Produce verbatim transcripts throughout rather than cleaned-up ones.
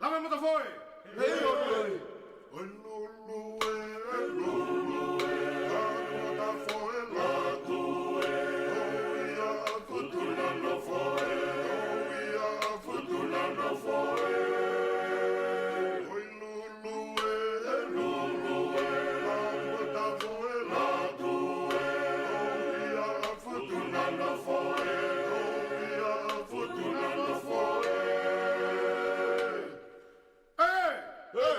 Lave Matafoe! Hei, oi, oi. Oi, lulu e, oi, lulu e, Lave Matafoe, latu e, oi, ia, futu na nofoe, oi, ia, futu na nofoe. Oi, lulu e, oi, lulu e, Lave Matafoe, latu e, oi, ia, futu na nofoe, oi, ia, futu na nofoe. ʻE! ʻE!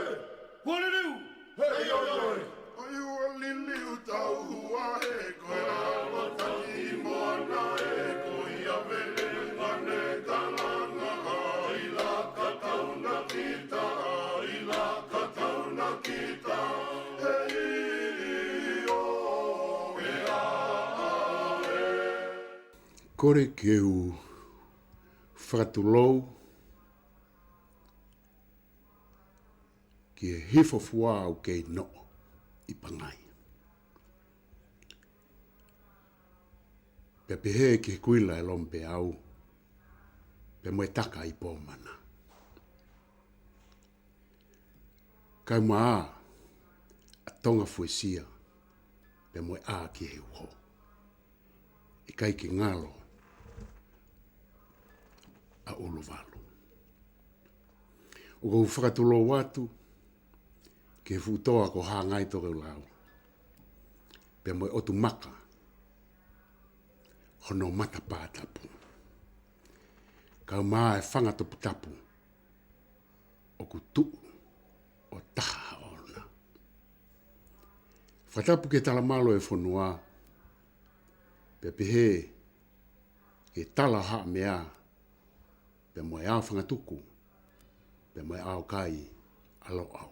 Hualiliu! Hei, oi, oi. ʻOi, hualiliu tau hua he ko e alo taki moana e ko ia vele ane kalanga ai la ka tau na kita, ai la ka tau na kita. Hei, ʻio, e a, a, e. Kole ke u fakatulou ki he hifo fua ʻoku kei noʻo ʻi Pangai. Pea pehē ki he kuila ʻe Lomipeau, pea mo e taka ʻi Pomana. Kae ʻumaʻā ʻa Tonga Fuesia, pea mo e ʻā ki he uho. ʻIkai ke ngalo ʻa ʻUluvalu. ʻOku ou fakatulou atu ki he fuʻu toa ko Hangai Tokelau, pea mo e ʻotu maka hono matapā tapu. Kae ʻumaʻā e fanga toputapu ʻoku tuʻu ʻo taha ʻoʻona. Fakatapu ki he talamalu ʻo e fonua, pea pehē ki he tala ʻo Haʻamea, pea mo e ʻao Fangatuku, pea mo e ʻao kai ʻa Loʻau.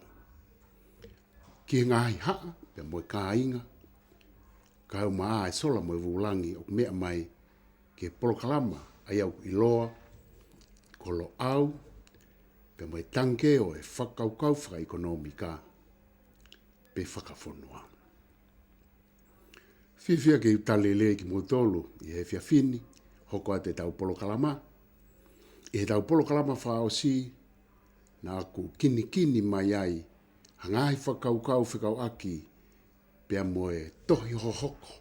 Ki he ngaahi haʻa, pea mo e kāinga, kae ʻumaʻā e sola mo e vūlangi ʻoku meʻa mai ki he polokalama ʻa ia ʻoku ʻiloa ko Loʻau, pea mo e tangikē ʻo e fakakaukau fakaʻekonōmika pe fakafonua. Fiefia ke u talitali kimoutolu ʻi he efiafi ni, hoko atu ʻetau polokalama. ʻI heʻetau polokalama fakaʻosi, naʻa ku kinikini mai ai ha ngaahi fakakaukau fekauʻaki pea mo e tohi hohoko,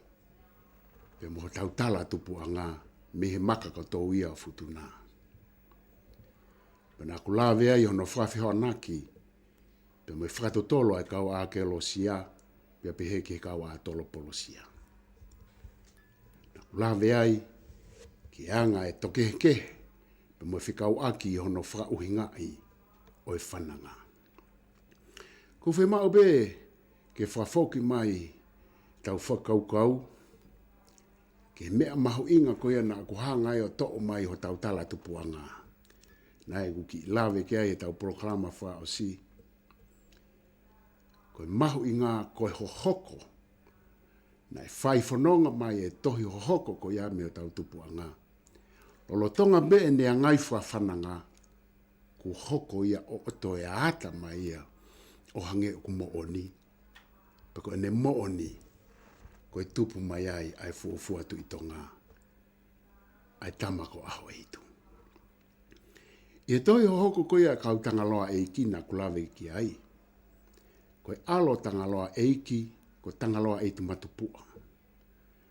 pea mo hotau tala tupuʻanga mei he maka ko Touia ʻo Futuna. Pea naʻa ku lave ai hono fakafehoanaki pea mo e fakatotolo ʻa e kau ʻākeolosia, pea pehē ki he kau ʻatolopolosia. Naʻa ku lave ai ki he anga e tokehekehe, pea mo e fekauʻaki ʻi hono fakaʻuhingaʻi ʻo e fananga. ʻOku ou fiemaʻu pē ke fakafoki mai ʻetau fakakaukau ki he meʻa mahuʻinga ko ia naʻa ku hanga ai ʻo toʻo mai hotau tala tupuʻanga. Naʻa ku kiʻi lave ki ai ʻi heʻetau polokalama fakaʻosi. Ko e mahuʻinga ko e hohoko. Naʻe fai fononga mai e tohi hohoko ko ia mei hotau tupuʻanga. Lolotonga pē ʻene anga ʻi fakafananga, kuo hoko ia ʻo ʻoto e ata mai ia ʻo hangē ʻoku moʻoni. Pea ko ʻene moʻoni, ko e tupu mai ai ʻa e fuofua Tuʻi Tonga, ʻa e tama ko ʻAhoʻeitu. ʻI he tohi hohoko ko ia ʻa e kau Tangaloa ʻEiki naʻa ku lave ki ai, ko e ʻalo Tangaloa ʻEiki, ko Tangaloa ʻEitumatupuʻa,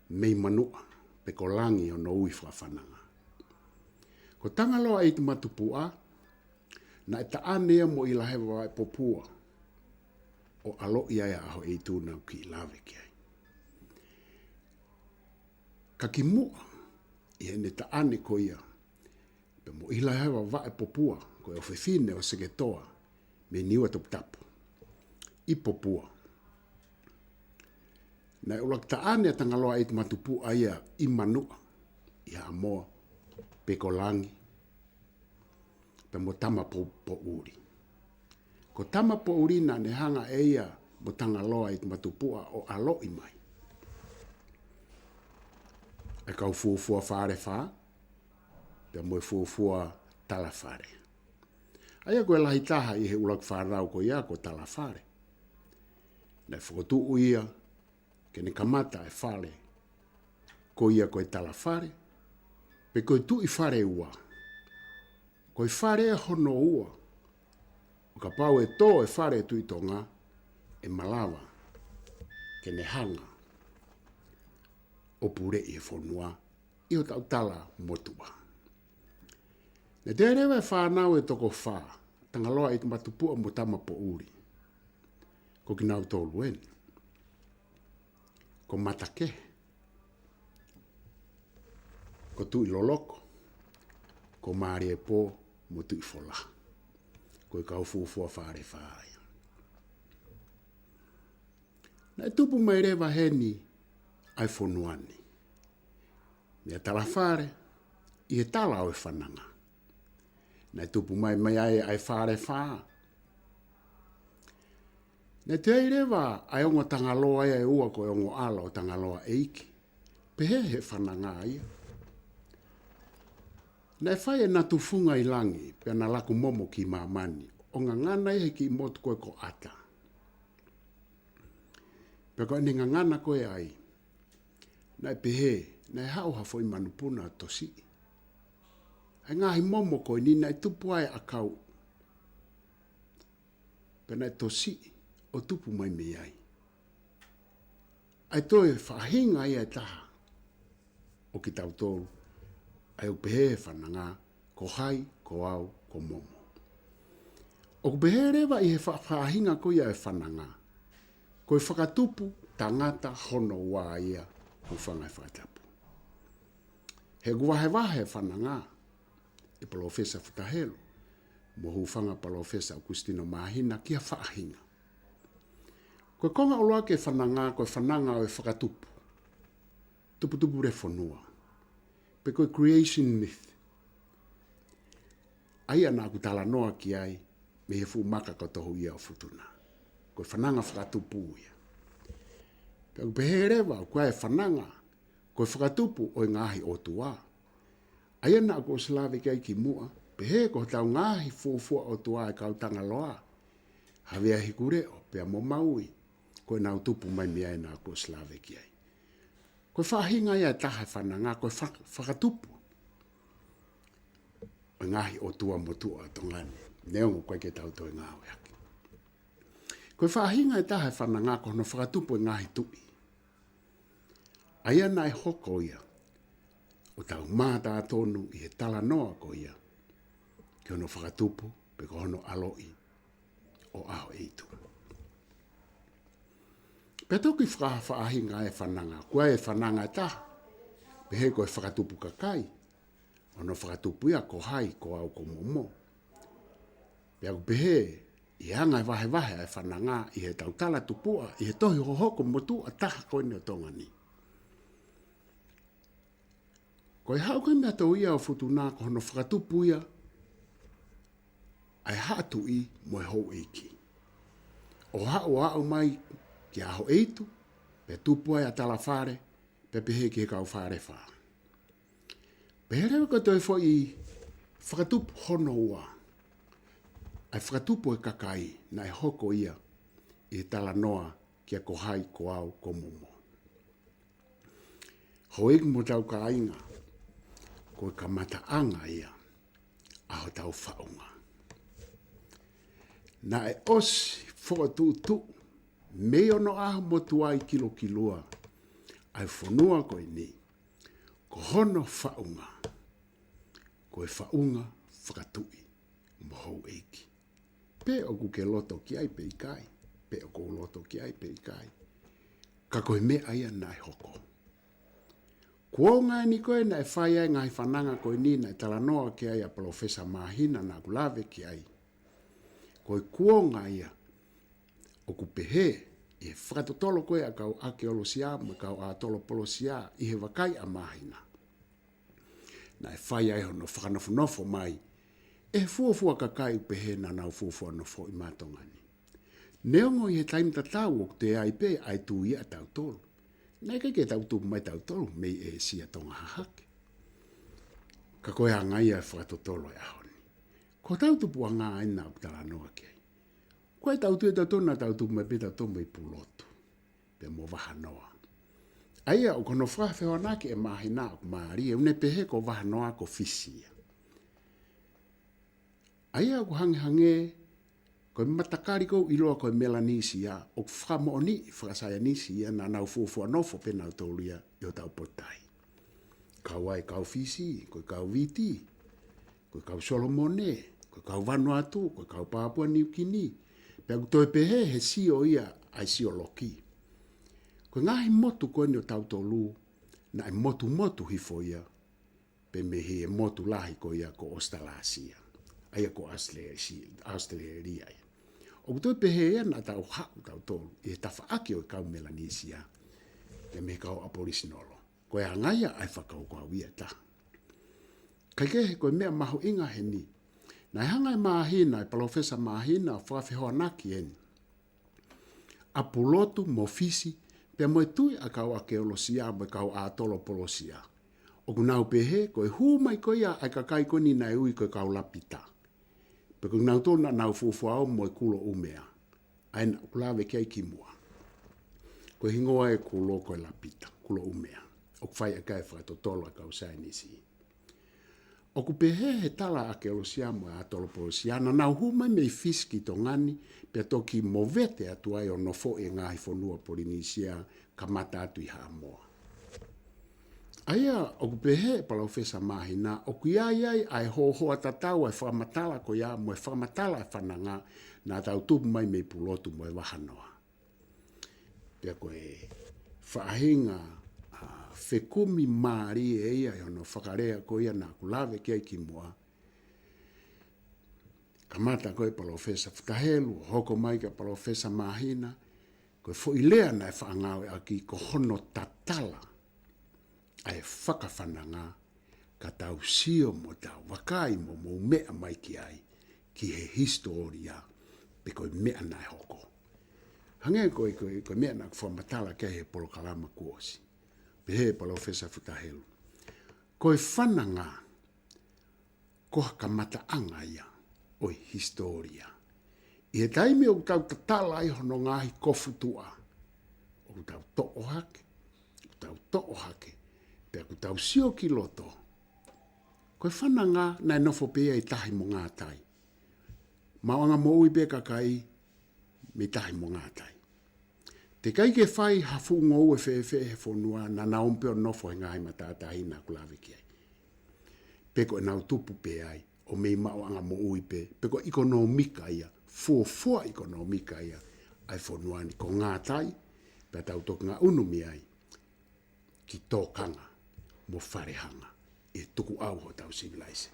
mei Manuʻa, pe ko Langi hono ui fakafananga. Ko Tangaloa ʻEitumatupuʻa, naʻe taʻane ia mo ʻIlaheva Vaʻepopua, ʻo ʻaloʻi ai ʻa ʻAhoʻeitu naʻa ku kiʻi lave ki ai. Ka kimuʻa ʻi heʻene taʻane ko ia pea mo ʻIlaheva Vaʻepopua, ko e ʻofefine ʻo Seketoa mei Niuatoputapu, ʻi Popua, naʻe ʻuluaki taʻane ʻa Tangaloa ʻEitumatupuʻa ia ʻi Manuʻa, ʻi Haʻamoa, pe ko Langi, pea mo Tamapoʻuli. Ko Tamapoʻuli naʻa ne hanga ʻe ia mo Tangaloa ʻEitumatupuʻa ʻo ʻaloʻi mai ʻa e kau fuofua Falefā, pea mo e fuofua Talafale. ʻA ia ko e lahi taha ʻi he ʻuluaki fānau ko ia ko Talafale, naʻe fokotuʻu ia ke ne kamata e fale ko ia ko e Talafale, pe ko e Tuʻi Faleua. Ko e fale hono ua, ʻo kapau ʻe tō e fale Tuʻi Tonga, ʻe malava ke ne hanga ʻo puleʻi e fonua ʻi hotau tala motuʻa. Naʻe toe ʻi ai leva e fānau ʻe toko fā, Tangaloa, ʻEitumātupuʻa mo Tamapoʻuli. Ko kinautolu eni: ko Matakehe, ko Tuʻiloloko, ko Maliepō mo Tuʻifolaha. Ko e kau fuofua Falefā ia. Naʻe tupu mai leva heni ʻa e fonua ni meia Talafale ʻi he tala ʻo e Fananga. Naʻe tupu mai mei ai ʻa e Falefā. Naʻe toe ʻi ai leva ʻa e ongo Tangaloa ia ʻe ua, ko e ongo ʻAlo ʻo Tangaloa ʻEiki, pehē he Fananga ia. Naʻe fai ʻena tufunga ʻi langi, pea na laku momo ki māmani, ʻo ngangana ia he kiʻi motu ko ē ko ʻAta. Pea ko ʻene ngangana ko ē ai, naʻe pehē naʻe haʻu ha foʻi manupuna ʻo tosiʻi ʻa e ngaahi momo ko eni naʻe tupu ai ʻa e ʻakau, pea naʻe tosiʻi ʻo tupu mai mei ai. ʻA e toe faʻahinga ia ʻe taha ʻo kitautolu, ʻa ia ʻoku pehē he Fananga, ko hai, ko au, ko momo. ʻOku pehē leva ʻi he fa-, faʻahinga ko ia ʻo e Fananga, ko e fakatupu tangata hono ua ia, hūfanga he fakatapu. He ʻoku vahevahe e Fananga ʻe Palōfesa Futa Helu mo hūfanga Palōfesa ʻOkusitino Māhina ki ha faʻahinga. Ko e konga ʻuluaki e Fananga, ko e fananga ʻo e fakatupu, tuputupulefonua, pe ko e creation myth, ʻa ia naʻa ku talanoa ki ai mei he fuʻu maka ko Tohuʻia ʻo Futuna. Ko e fananga fakatupu ia. Pea ʻoku pehē leva ʻoku ʻi ai e Fananga ko e fakatupu ʻo e ngaahi ʻotua, ʻa ia naʻa ku ʻosi lave ki ai kimuʻa, pehē ko hotau ngaahi fuofua ʻotua ʻa e kau Tangaloa, Havea Hikuleʻo pea mo Maui, ko ʻenau tupu mai mei ai naʻa ku ʻosi lave ki ai. Ko e faʻahinga ia ʻe taha e Fananga, ko e fa-, fakatupu ʻo e ngaahi ʻotua motuʻa ʻo Tonga ni, neongo ʻoku ʻikai ke tau toe ngāueʻaki. Ko e faʻahinga ʻe taha e Fananga, ko hono fakatupu e ngaahi tuʻi, ʻa ia naʻe hoko ia ʻo tau mātā tonu ʻi he talanoa ko ia ki hono fakatupu, pe ko hono ʻaloʻi ʻo ʻAhoʻeitu. Pea toki fakafaʻahinga e Fananga, ʻoku ʻi ai e Fananga ʻe taha, pehē ko e fakatupu kakai, ʻo hono fakatupu ia ko hai, ko au, ko momo. Pea ʻoku pehē ʻi he anga e vahevahe ʻa e Fananga ʻi he tau tala tupuʻa, ʻi he tohi hohoko motuʻa taha ko eni ʻo Tonga ni, ko e haʻu ko ē mei a Tohuʻia ʻo Futuna, ko hono fakatupu ia ʻa e haʻa tuʻi mo e houʻeiki, ʻo haʻu ʻo aʻu mai kia ʻAhoʻeitu, pea tupu ai ʻa Talafale, pea pehē ki he kau Falefā. Pehē leva ko e toe foʻi fakatupu hono ua, ʻa e fakatupu e kakai, naʻe hoko ia ʻi he talanoa kia ko hai, ko au, ko momo. Houʻeiki mo hotau kāinga, ko e kamataʻanga ia ʻa hotau faʻunga. Naʻe ʻosi fokotuʻutuʻu mei onoʻaho mo tuai kilokilua ʻa e fonua ko eni, ko hono faʻunga ko e faʻunga fakatuʻi mo houʻeiki. Pe ʻoku ke loto ki ai pe ʻikai, pe ʻoku ou loto ki ai pe ʻikai, ka ko e meʻa ia naʻe hoko. Kuonga eni ko ē naʻe fai ai e ngaahi fananga ko eni naʻe talanoa ki ai ʻa Palōfesa Māhina naʻa ku lave ki ai, ko e kuonga ia ʻoku pehē ʻi he fakatotolo ko ē ʻa e kau ʻakeolosia mo e kau ʻatolopolosia ʻi he vakai ʻa Māhina, naʻe fai ai hono fakanofonofo mai ʻe he fuofua kakai ʻoku pehē naʻa nau fuofua nofo ʻi māʻa Tonga ni. Neongo ʻi he taimi tatau ʻoku toe ʻi ai pē ʻa e tui ʻatautolu, naʻe ʻikai ke tau tupu mai tautolu mei ʻĒsia Tonga Hahake. Ka ko e anga ia e fakatotolo e ʻaho ni, ko hotau tupuʻanga eni naʻa ku talanoa ki ai. Ko e tau tui ʻatautolu naʻa tau tupu mai pē tautolu mei Pulotu pea mo Vahanoa. ʻA ia ʻoku hono fakafehoanaki ʻe Māhina ʻoku mālie, ʻoku ne pehē ko Vahanoa ko Fisi ia. ʻA ia ʻoku hangehangē, ko e matakali ʻoku ʻiloa ko e Melanisia, ʻoku fakamoʻoni fakasaienisi ia naʻa nau fuofua nofo pē nautolu ia ʻi hotau potu tahi. Kau ai kau Fisi, ko e kau Viti, ko e kau Solomone, ko e kau Vanuatu, ko e kau Papua Niukini. Pea ʻoku toe pehē he sio ia ʻa e sioloki. Ko e ngaahi motu ko eni ʻo tautolu, naʻe motumotu hifo ia, pē mei he motu lahi ko ia ko ʻAositalasia. ʻA ia ko ʻAositelēsi-, ʻAositelēlia ia. ʻOku toe pehē ia naʻa tau haʻu tautolu ʻi he tafaʻaki ʻo e kau Melanisia, pē mei he kau ʻAporisinolo. Ko e anga ia ʻa e fakakaukau ia ʻe taha. Kaikehe ko e meʻa mahuʻinga heni. Naʻe hanga ʻe Māhina, ʻe Palōfesa Māhina, ʻo fakafehoanaki eni ʻa Pulotu mo Fisi, pea mo e tui ʻa e kau ʻākeolosia mo e kau ʻātolopolosia. ʻOku nau pehē, ko e hū mai ko ia ʻa e kakai ko eni naʻe ui ko e kau Lapita. Pea ko nautolu naʻa nau fuofua ō mo e kulo ʻumea. ʻA ia naʻa ku lave ki ai kimuʻa. Ko e hingoa e kulo ko e Lapita, kulo ʻumea. ʻOku fai ʻaki ʻa e fakatotolo ʻa e kau saienisi. ʻOku pehē he tala ʻākeolosia mo e ʻātolopolosia, naʻa nau hū mai mei Fisi ki Tonga ni, pea toki movete atu ai ʻo nofoʻi e ngaahi fonua Polinisia, kamata atu ʻi Haʻamoa. ʻA ia, ʻoku pehē ʻe Palōfesa Māhina, ʻoku ʻi ai ai ʻa e hohoa tatau ʻa e fakamatala ko ia, mo e fakamatala ʻa e fananga, naʻa tau tupu mai mei Pulotu mo e Vahanoa. Pea ko e faʻahinga, ʻa, fekumi mālie ia ʻi hono fakalea ko ia naʻa ku lave ki ai kimuʻa. Kamata ko ē Palōfesa Futa Helu, hoko mai kia Palōfesa Māhina, ko e foʻi lea naʻe faʻa ngāueʻaki ko hono tatala ʻa e fakafananga, ka tau sio mo tau vakai mo mou meʻa mai ki ai, ki he hisitōlia, pe ko e meʻa naʻe hoko. Hangē ko e, ko e, ko e meʻa naʻa ku fakamatala ki ai he polokalama kuo ʻosi. Pehē ʻe Palōfesa Futa Helu, ko e fananga, ko ha kamataʻanga ia ʻo e hisitōlia. ʻI he taimi ʻoku tau tatala ai hono ngaahi kofu tuʻa, ʻoku tau toʻo hake, ʻoku tau toʻo hake, pea ʻoku tau sio ki loto. Ko e fananga naʻe nofo pē ia ʻi Tahi mo Ngātai. Maʻuʻanga moʻui pē kakai mei Tahi mo Ngātai. Teʻeki ai ke fai ha fuʻu ngoue fēfē he fonua, naʻa nau ō pē ʻo nofo he ngaahi matātahi naʻa ku lave ki ai. Pe ko ʻenau tupu pē ai, ʻo mei maʻuʻanga moʻui pē, pe ko e ʻikonōmika ia, fuofua ʻikonōmika ia ʻa e fonua ni ko Ngātai, pea tau toki ngaʻunu mei ai ki Tōkanga mo Falehanga, ʻi he tukuʻau hotau sivilaise.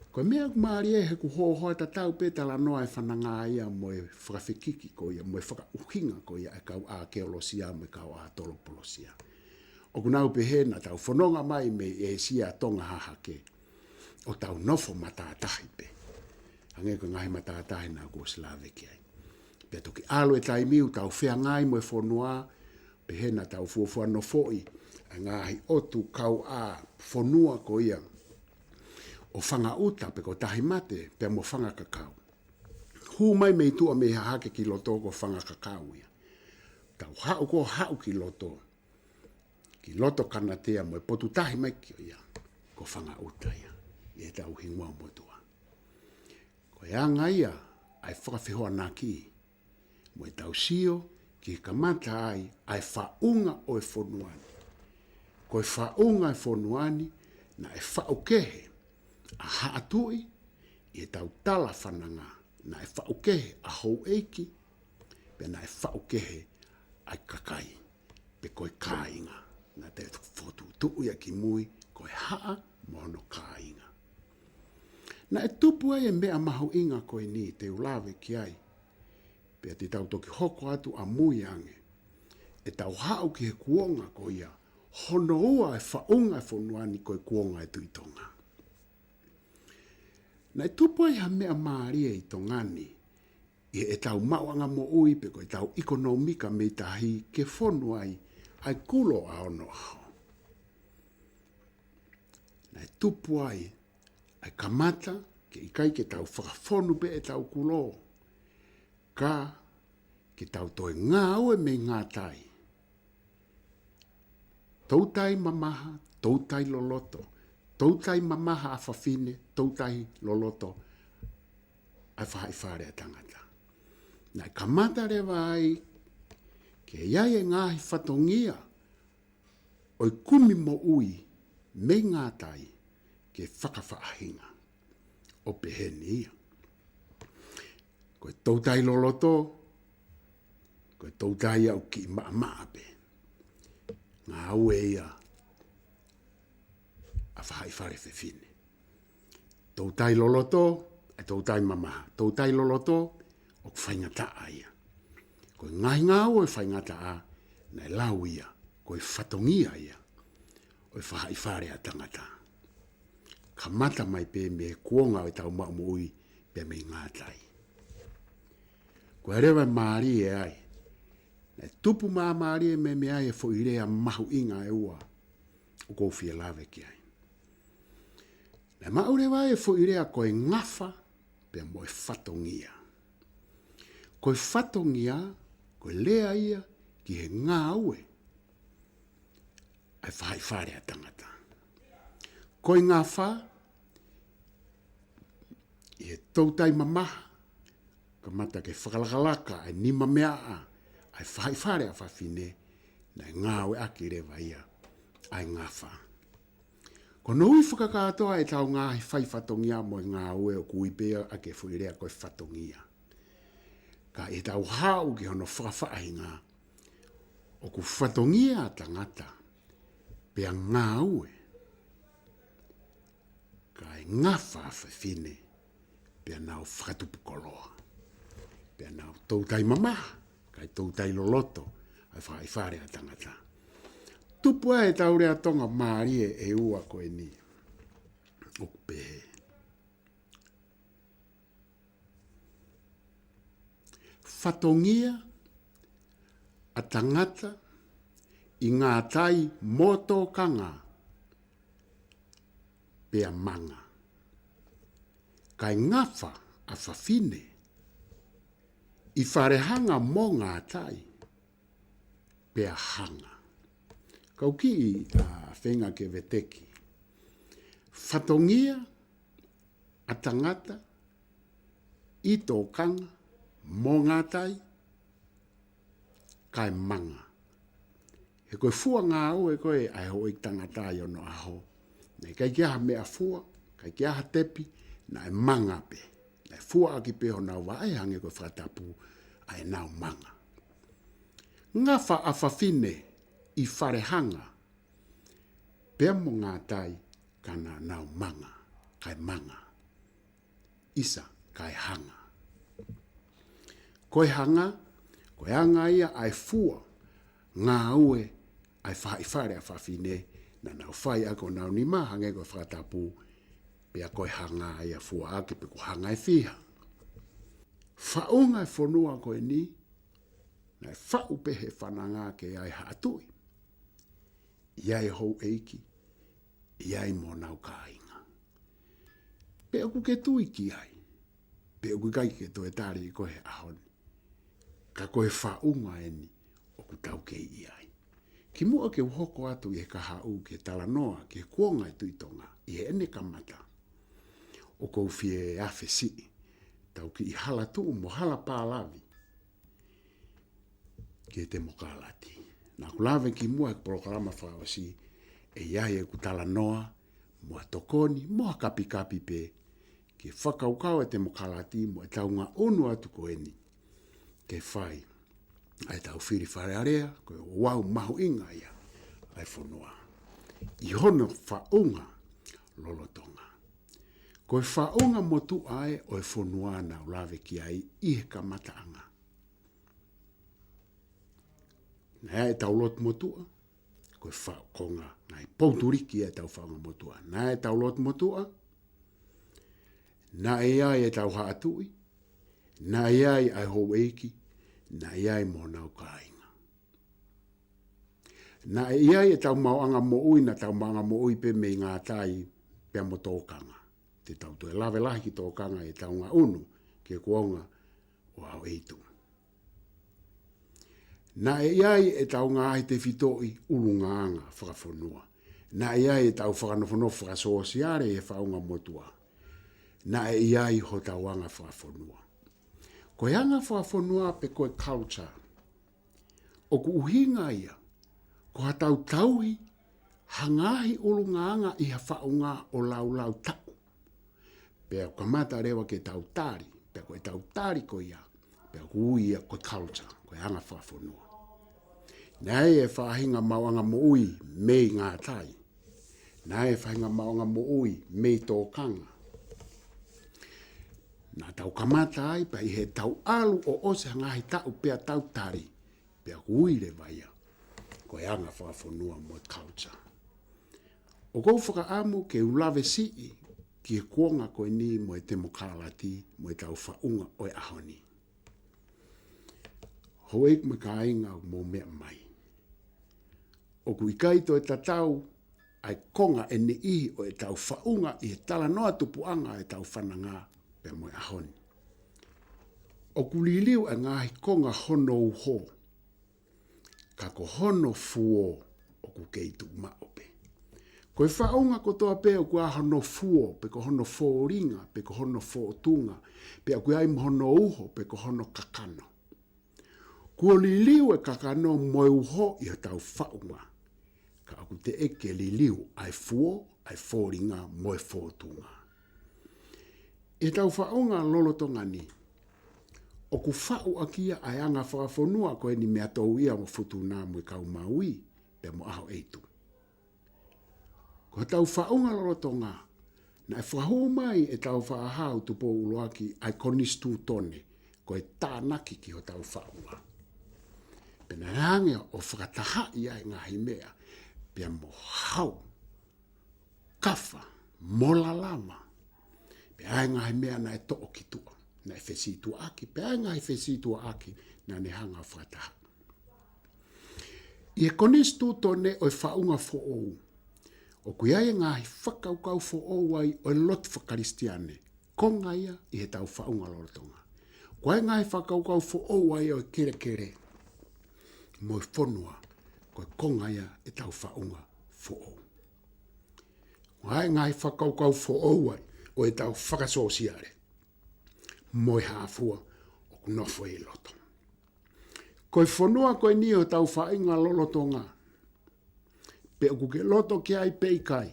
Ko e meʻa ʻoku mālie he ʻoku hohoa tatau pē talanoa e fananga ia mo e fakafekiki ko ia, mo e fakaʻuhinga ko ia e kau ʻākeolosia mo e kau ʻātolopolosia. ʻOku nau pehē naʻa tau fononga mai mei ʻĒsia, Tonga, Hahake, ʻo tau nofo matātahi pē. Hangē ko e ngaahi matātahi naʻa ku ʻosi lave ki ai. Pea toki ʻalu e taimi ʻo tau feangai mo e fonua, pehē naʻa tau fuofua nofoʻi ʻa e ngaahi ʻotu kauʻā fonua ko ia ʻo Fangaʻuta pe ko Tahimate pea mo Fangakakau. Hū mai mei tuʻa mei Hahake ki loto ko Fangakakau ia. Tau haʻu ko haʻu ki loto, ki loto Kanatea mo e potu tahi mai ko ia, ko Fangaʻuta ia, ʻi heʻetau hingoa motuʻa. Ko e anga ia ʻa e fakafehoanaki, mo ʻetau sio ki he kamata ai ʻa e faʻunga ʻo e fonua ni. Ko e faʻunga e fonua ni, naʻe faʻu kehe ʻa Haʻa Tuʻi, ʻi heʻetau tala fananga, naʻe faʻu kehe ʻa houʻeiki, pea naʻe faʻu kehe ʻa e kakai, pe ko e kāinga. Naʻa te fokotuʻutuʻu ia ki mui, ko e haʻa mo hono kāinga. Naʻe tupu ai e meʻa mahuʻinga ko eni te u lave ki ai, pea te tau toki hoko atu ʻamui ange, ʻetau haʻu ki he kuonga ko ia, hono ua e faʻunga e fonua ni ko e kuonga e Tuʻi Tonga. Naʻe tupu ai ha meʻa mālie ʻi Tonga ni, ʻi heʻetau maʻuʻanga moʻui pe ko ʻetau ʻikonōmika mei tahi ke fonu ai ʻa e kulo ʻa onoʻaho. Naʻe tupu ai ʻa e kamata ke ʻikai ke tau fakafonu pē ʻetau kulo, ka ke tau toe ngāue mei Ngātai. Toutai mamaha, toutai loloto, toutai mamaha ʻa fafine, toutai loloto ʻa e faʻahi fale ʻa tangata. Naʻe kamata leva ai ke ʻi ai e ngaahi fatongia ʻo e kumi moʻui mei ngātai ke fakafaʻahinga. ʻO peheni ia. Ko e toutai loloto, ko e toutai ʻoku kiʻi maʻamaʻa pē. Ngāue ia ʻa e faʻahi fale fefine. Toutai loloto, ʻa e toutai mamaha. Toutai loloto, ʻoku faingataʻa ia. Ko e ngaahi ngāue faingataʻa, naʻe lau ia, ko e fatongia ia ʻo e faʻahi fale ʻa tangata. Kamata mai pē mei he kuonga ʻo ʻetau maʻu moʻui pea mei ngātai. Ko e leva e mālie ai. Naʻe tupu māmālie mei, mei ai e foʻi lea mahuʻinga ʻe ua ʻoku ou fie lave ki ai. Naʻe maʻu leva e foʻi lea ko e ngafa pea mo e fatongia. Ko e fatongia, ko e lea ia ki he ngāue ʻa e faʻahi fale ʻa tangata. Ko e ngafa, ʻi he toutai mamaha, kamata ke fakalakalaka ʻa e nimameaʻa ʻa e faʻahi fale ʻa fafine, naʻe ngāueʻaki leva ia ʻa e ngafa. Ko hono ui fakakātoa ʻetau ngaahi fai fatongia mo e ngāue ʻoku ui pē ia ʻaki e foʻi lea ko e fatongia. Ka ʻi heʻetau haʻu ki hono fakafaʻahinga, ʻoku fatongia ʻa tangata, pea ngāue, kae ngafa ʻa fafine, pea nau fakatupu koloa. Pea nau toutai mamaha, kae toutai loloto, ʻa e faʻahi fale ʻa tangata. Tupu ai ʻetau lea Tonga mālie ʻe ua ko eni. ʻOku pehē. Fatongia ʻa tangata ʻi ngātai mo tōkanga pea manga. Kae ngafa ʻa fafine ʻi falehanga mo ngātai pea hanga. Kau kiʻi, ā, feinga ke veteki. Fatongia ʻa tangata ʻi tōkanga mo ngātai kae manga. He ko e fua ngāue ko ē ʻa e houʻeiki tangata ʻi onoʻaho, naʻe ʻikai ke ʻi ai ha meʻafua, ʻikai ke ʻi ai ha tepi, naʻe manga pē. Naʻe fuaʻaki pē honau vaʻe hangē ko e fakatapu ʻa ʻenau manga. Ngafa ʻa fafine ʻi falehanga pea mo ngātai ka naʻa nau manga, kae manga. ʻIsa, kae hanga. Ko e hanga, ko e anga ia ʻa e fua ngāue ʻa e faʻahi fale ʻa fafine, naʻa nau fai ʻaki honau nima hangē ko e fakatapu, pea ko e hanga ia fuaʻaki pe ko e hanga ʻe fiha. Faʻunga e fonua ko eni, naʻe faʻu pē he fananga ke ʻi ai haʻa tuʻi, ʻi ai houʻeiki, ʻi ai mo honau kāinga. Pe ʻoku ke tui ki ai, pe ʻoku ʻikai ke toe tali ʻe koe he ʻaho ni. Ka ko e faʻunga eni ʻoku tau kei ʻi ai. Kimuʻa ke u hoko atu ʻi he kahaʻu ke talanoa ki he kuonga e Tuʻi Tonga ʻi heʻene kamata, ʻoku ou fie afe siʻi ʻetau kiʻi hala tuʻu mo hala pālavi ki he temokalati. Naʻa ku lave kimuʻa he polokalama fakaʻosi, ʻe ʻi ai ʻeku talanoa mo ha tokoni mo ha kapikapi pē ki he fakakaukau e temokalati mo ʻetau ngaʻunu atu ko eni ke fai ʻa ʻetau fili Fale Alea, ko e ouau mahuʻinga ia ʻa e fonua ʻi hono faʻunga lolotonga. Ko e faʻunga motuʻa ē ʻo e fonua naʻa ku lave ki ai ʻi he kamataʻanga. Naʻe ʻi ai ʻetau lotu motuʻa, ko e faʻu konga, ngaahi poutuliki ʻetau faʻunga motuʻa. Naʻe ʻi ai ʻetau lotu motuʻa, naʻe ʻi ai ʻetau haʻa tuʻi, naʻe ʻi ai ʻa e houʻeiki, naʻe ʻi ai mo honau kāinga. Naʻe ʻi ai ʻetau maʻuʻanga moʻui, naʻa tau maʻuʻanga moʻui pē mei ngātai pea mo tōkanga. Te tau toe lave lahi ki tōkanga ʻi heʻetau ngaʻunu ki he kuonga ʻo ʻAhoʻeitu. Naʻe ʻi ai ʻetau ngaahi tefitoʻi ʻulungaanga fakafonua. Naʻe ʻi ai ʻetau fakanofonofo fakasōsiale ʻi he faʻunga motuʻa. naʻe ʻi ai hotau anga fakafonua. Ko e anga fakafonua pe ko e culture, ʻoku ʻuhinga ia ko haʻatau tauhi ha ngaahi ʻulungaanga ʻi ha faʻunga ʻo laulau taʻu. Pea kamata leva ke tau tali, pea ko ʻetau tali ko ia, pea ʻoku ui ia ko e culture, ko e anga fakafonua. Naʻe ʻi ai e faʻahinga maʻuʻanga moʻui mei Ngātai. Naʻe ʻi ai e faʻahinga maʻuʻanga moʻui mei Tōkanga. Naʻa tau kamata ai, pea ʻi heʻetau ʻalu ʻo ʻosi ha ngaahi taʻu pea tau tali, pea ʻoku ui leva ia ko e anga fakafonua mo e culture. ʻOku ou fakaʻamu ke u lave siʻi ki he kuonga ko eni mo e temokalati mo ʻetau faʻunga ʻo e ʻaho ni. Houʻeiki mo e kāinga ʻoku mou meʻa mai, ʻoku ʻikai toe tatau ʻa e konga ʻe niʻihi ʻo ʻetau faʻunga ʻi he talanoa tupuʻanga ʻetau fananga pea mo e ʻaho ni. ʻOku liliu ʻa e ngaahi konga hono uho, ka ko hono fuo ʻoku kei tuʻu maʻu pē. Ko e faʻunga kotoa pē ʻoku ʻi ai hono fuo, pe ko hono fōlinga, pe ko hono fōtunga, pea ʻoku ʻi ai mo hono uho, pe ko hono kakano. Kuo liliu e kakano mo e uho ʻi hotau faʻunga, ka ʻoku teʻeki ke liliu ʻa e fuo, ʻa e fōlinga mo e fōtunga. ʻI heʻetau faʻunga lolotonga ni, ʻoku faʻu ʻaki ia ʻa e anga fakafonua ko eni meia Touia mo Futuna mo e kau Maui, pea mo ʻAhoʻeitu. Ko hotau faʻunga lolotonga, naʻe fakahū mai ʻe Tāufaʻāhau Tupou ʻUluaki ʻa e Konisitūtone, ko e tānaki ki hotau faʻunga. Pea naʻe hanga ʻo fakatahaʻi ʻa e ngaahi meʻa, pea mo hau, kafa, mo lalama. Pea ʻi ai e ngaahi meʻa naʻe toʻo ki tuʻa, naʻe fesītuʻaʻaki, pea ʻi ai e ngaahi fesītuʻaʻaki naʻa ne hanga ʻo fakataha. ʻI he Konisitūtone ʻo e faʻunga foʻou, ʻoku ʻi ai e ngaahi fakakaukau foʻou ai ʻo e lotu fakakalisitiane, konga ia ʻi heʻetau faʻunga lolotonga. ʻOku ʻi ai e ngaahi fakakaukau foʻou ai ʻo e kelekele mo e fonua, ko e konga ia ʻetau faʻunga foʻou. ʻOku ʻi ai e ngaahi fakakaukau foʻou ai ʻo ʻetau fakasōsiale mo e hā fua ʻoku nofo ʻi loto. Ko e fonua ko eni ʻo hotau faʻunga lolotonga, pe ʻoku ke loto ki ai pe ʻikai,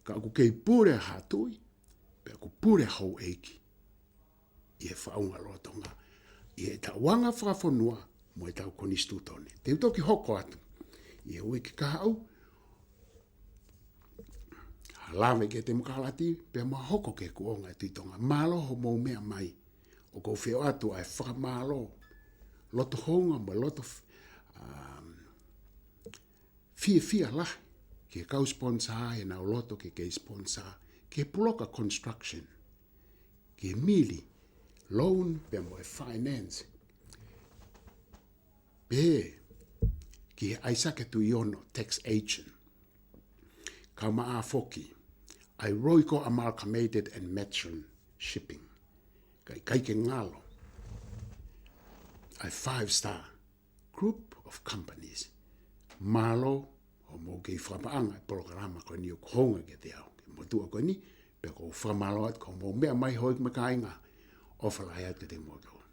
ka ʻoku kei pule ha tui, pe ʻoku pule houʻeiki ʻi he faʻunga lolotonga, ʻi heʻetau anga fakafonua mo ʻetau Konisitūtone. Te u toki hoko atu ʻi he uike kahaʻu, ha lave ki he temokalati, pea mo hoko ki he kuonga ʻo e Tuʻi Tonga. Mālō hoʻomou meʻa mai. ʻOku ou fie ʻoatu ʻa e fakamālō loto houngaʻia mo loto f-, um, fiefia lahi ki he kau sponsor ʻi heʻenau loto ke kei sponsor ki he Puloka Construction, ki he mili, loan, pea mo e finance. Pea ki he ʻAisake Tuʻiono, tax agent. Kae ʻumaʻā foki ʻa e Royco Amalgamated and Matron Shipping. Ka ʻikai ke ngalo ʻa e Five Star Group of Companies. Mālō hoʻomou kei fakapaʻanga e polokalama ko eni ʻoku hounga kiate au, ki he motuʻa ko eni, pea ʻoku ou fakamālō atu ki hoʻomou meʻa mai, houʻeiki mo e kāinga, ʻofa lahi atu kiate kimoutolu.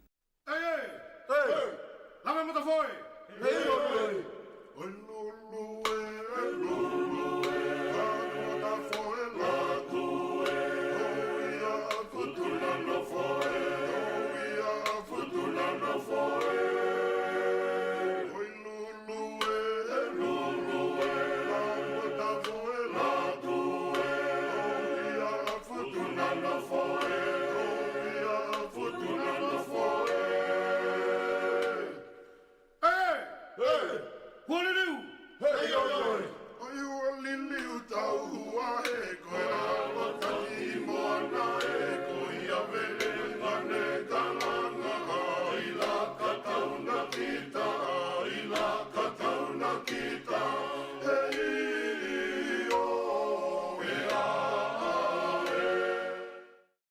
Lave matafoe.